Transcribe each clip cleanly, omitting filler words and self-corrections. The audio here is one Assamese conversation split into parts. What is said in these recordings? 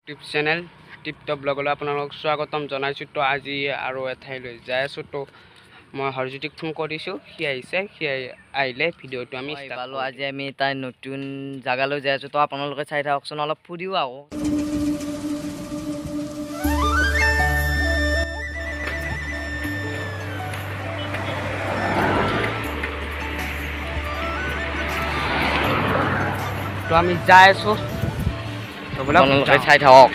ইউটিউব চেনেল টিপ টপ ব্লগলৈ আপোনালোকক স্বাগতম জনাইছোঁ। তো আজি আৰু এঠাইলৈ যাই আছোঁ। তো মই হৰজ্যোতিক ফোন কৰিছোঁ, সি আহিছে। সি আহিলে ভিডিঅ'টো আমি পালোঁ। আজি আমি তাই নতুন জেগালৈ যাই আছোঁ, তো আপোনালোকে চাই থাককচোন, অলপ ফুৰিও আহোঁ। তো আমি যাই আছোঁ, আপোনালোকে চাই থাকক।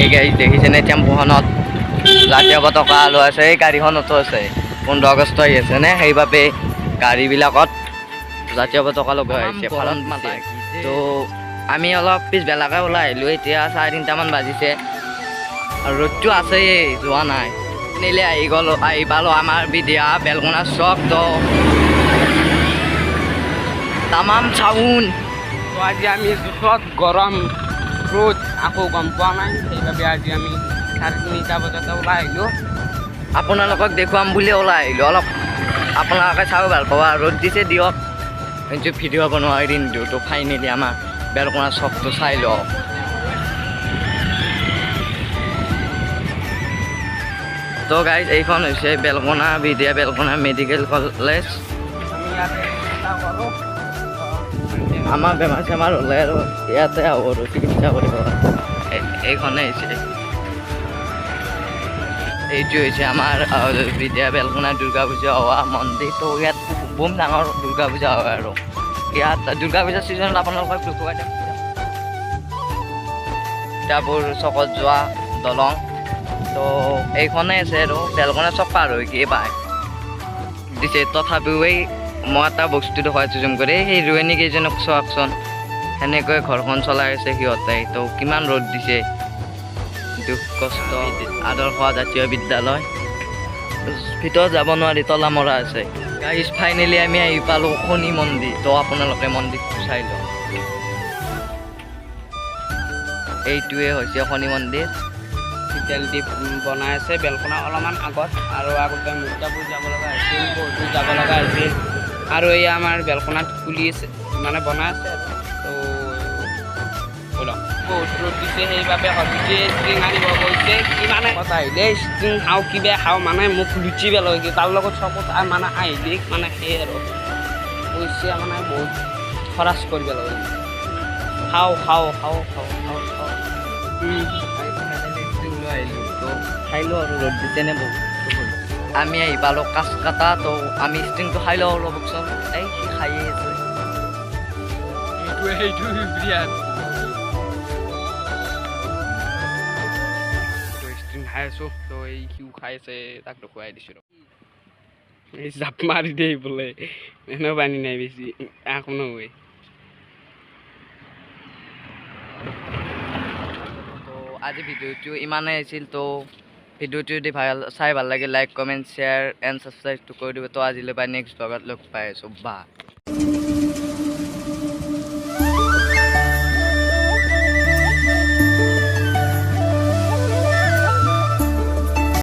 এই গাড়ী দেখিছেনে? টেম্পুখনত জাতীয় পতাকা আলো আছে, এই গাড়ীখনতো আছে। 15 আগষ্ট আহি আছে নে, সেইবাবে গাড়ীবিলাকত জাতীয় পতাকা লগোৱা হৈছে। ভাৰত মাতা। তো আমি অলপ পিছবেলাকে ওলাই আহিলোঁ, এতিয়া 3:30মান বাজিছে আৰু ৰ'দটো আছেই, যোৱা নাই। নিলে আহি গ'লোঁ, আহি পালোঁ আমাৰ বিদ্যা বেলকোনা চক। তো তামাম চাউন। তো আজি আমি জোখত গৰম ৰ'দ আকৌ গম পোৱা নাই, সেইবাবে আজি আমি 3:30 বজাতে ওলাই আহিলোঁ। আপোনালোকক দেখুৱাম বুলি ওলাই আহিলোঁ, অলপ আপোনালোকে চাব ভাল পাব। ৰ'দ দিছে দিয়ক, কিন্তু ভিডিঅ' বনোৱা এদিন দিওঁ। তো ফাইনেলি আমাৰ বেলকোনা চকটো চাই লওক। তো গাইজ, এইখন হৈছে বেলকোনা বিদ্যা বেলকোনা মেডিকেল কলেজ। আমাৰ বেমাৰ চেমাৰ হ'লে আৰু ইয়াতে আহোঁ আৰু চিকিৎসা কৰিব। এইখনে হৈছে, এইটো হৈছে আমাৰ বিদ্যা বেলকোনা দুৰ্গা পূজা হোৱা মন্দিৰ। তো ইয়াত বম ডাঙৰ দুৰ্গা পূজা হয় আৰু ইয়াত দুৰ্গা পূজাৰ ছিজনত আপোনালোকক দেখুৱাই দিম। সীতাপুৰ চকত যোৱা দলং, তো এইখনে আছে আৰু বেলকোনা চক পাৰ হৈ কি পায় দিছে। তথাপিও এই মই এটা বস্তু দেখুৱাইছোঁ জুম কৰি, সেই ৰোৱনী কেইজনক চাওকচোন, সেনেকৈ ঘৰখন চলাই আছে সিহঁতে। তো কিমান ৰ'দ দিছে, দুখ কষ্ট। আদৰ্শ জাতীয় বিদ্যালয়, ভিতৰত যাব নোৱাৰি, তলা মৰা আছে। গাইজ, ফাইনেলি আমি আহি পালোঁ শনি মন্দিৰ। তো আপোনালোকে মন্দিৰটো চাই লওক। এইটোৱে হৈছে শনি মন্দিৰ। তেল দ্বীপ বনাই আছে বেলকোনা অলপমান আগত, আৰু আগতে মুক্তাপুৰ যাব লগা হৈছিল, বহুত দূৰ যাব লগা হৈছিল। আৰু এই আমাৰ বেলকোনাত খুলি আছে, মানে বনাই আছে আৰু। তো ব'লক, বহুত ৰ'দ দিছে, সেইবাবে হৰজ্যোতিয়ে ষ্ট্ৰিং আনিব গৈছে। কি মানে কথা আহিলে ষ্ট্ৰিং খাওঁ কিবা খাওঁ, মানে মোক লুচি পেলাই কি তাৰ লগত চকত মানে আহিলে মানে সেই আৰু পইচা মানে বহুত খৰচ কৰিব লাগে। খাওঁ খাওঁ খাওঁ খাওঁ খাওঁ খাওঁ। তো খাই লওঁ আৰু ৰ'দ দিছে নে বহুত। আমি আহি পালোঁ কাচকাটা। তো আমি ষ্ট্ৰিংটো খাই লওঁ অলপচোন। এই সি খায়ে আছে। সেইটো বিৰাট ষ্ট্ৰিং খাই আছোঁ। তো এই সিও খাই আছে, তাক দেখুৱাই দিছোঁ। এই জাপ মাৰি দেই বোলে, এনেও পানী নাই বেছি, একো নহয়। তো আজি ভিডিঅ'টো ইমানেই আছিল। তো ভিডিঅ'টো যদি ভাল চাই ভাল লাগে, লাইক, কমেণ্ট, শ্বেয়াৰ এণ্ড ছাবস্ক্ৰাইবটো কৰি দিব। তো আজিলৈ বাই, নেক্সট ব্লগত লগ পাই আছোঁ। বাই।